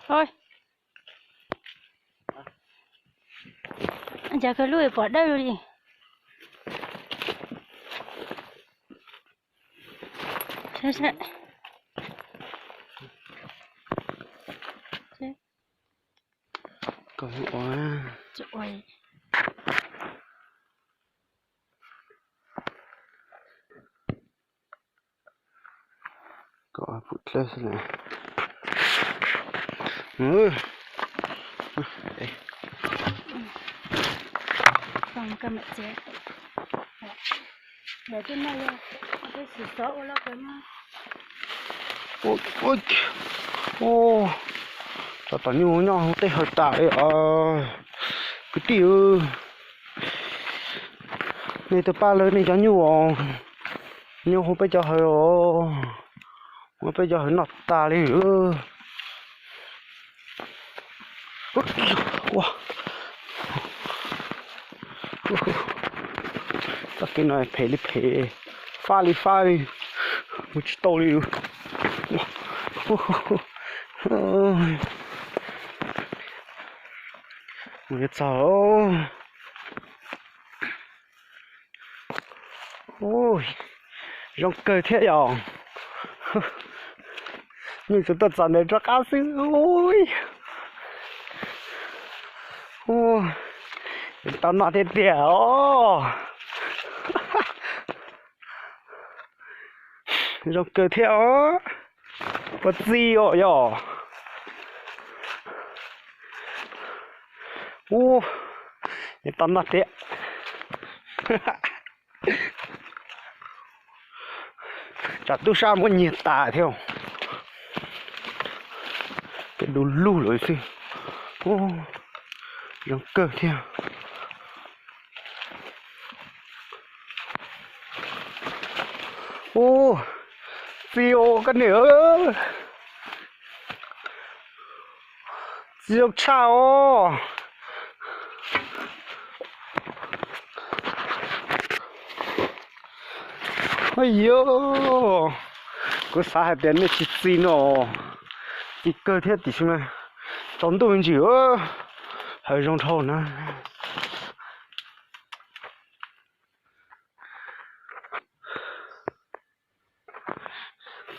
Thôi, cov kawg lub pom dawb li. Saib, saib. Koj ua, koj pum dlawb xwb na. Cov tom nyuj nyob hauv tej hawm tas li os kwv tij. Nej twb pab lawv nej cov nyuj os, nyob hauv peb cov hawm os, muab peb cov hawm noj tas li. Txoj kev no phem li phem, fab li fab li, mus tsis tau li. Mus yuav txog. Zoo kawg thiab yom. Nyuj tsuas tuaj txog ntawm rov qab xwb. Tau noj tiag tiag os. Zoo kawg thiab os. Puas txi os yog. Ub, tau noj tiag. Tsam tub sab muab nyiag tas thiab. Peb du lug lawm xwb. Zoo kawg thiab. Ub, Txiv os, koj niam, txiv zoo tshaj os. Yog, kuv xav hais tias nej tsis txi no, txi kawg thiab tiam sis mas tsaus ntuj me ntsis, hav zoo dhau na.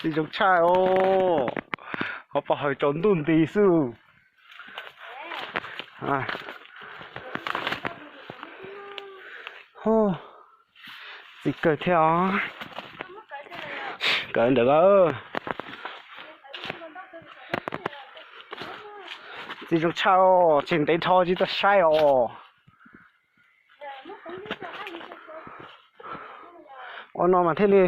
Txiv zoo tshaj os, ho pom hawm tsaus ntuj nti xwb. Txiv kawg thiab os. Kawg ntawd. Txiv zoo tshaj os, tsis ntev dhau tsis tau saib os. Ua no mas thiaj li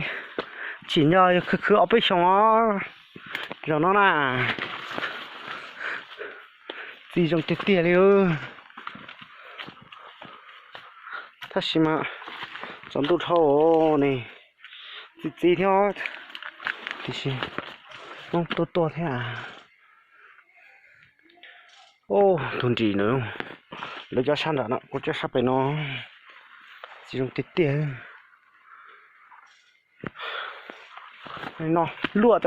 tsim nyog yog khwv khwv ob peb xyoos os. Zaum no na, txiv zoo tiag tiag li. Tab sis mas tsaus ntuj dhau ne, txiv txiv thiab, tiam sis Hmoob tuaj tuaj thiab. Tus nrim na, lawv cov sab nram no, kuv cov sab pem no, txiv zoo tiag tiag. No luaj,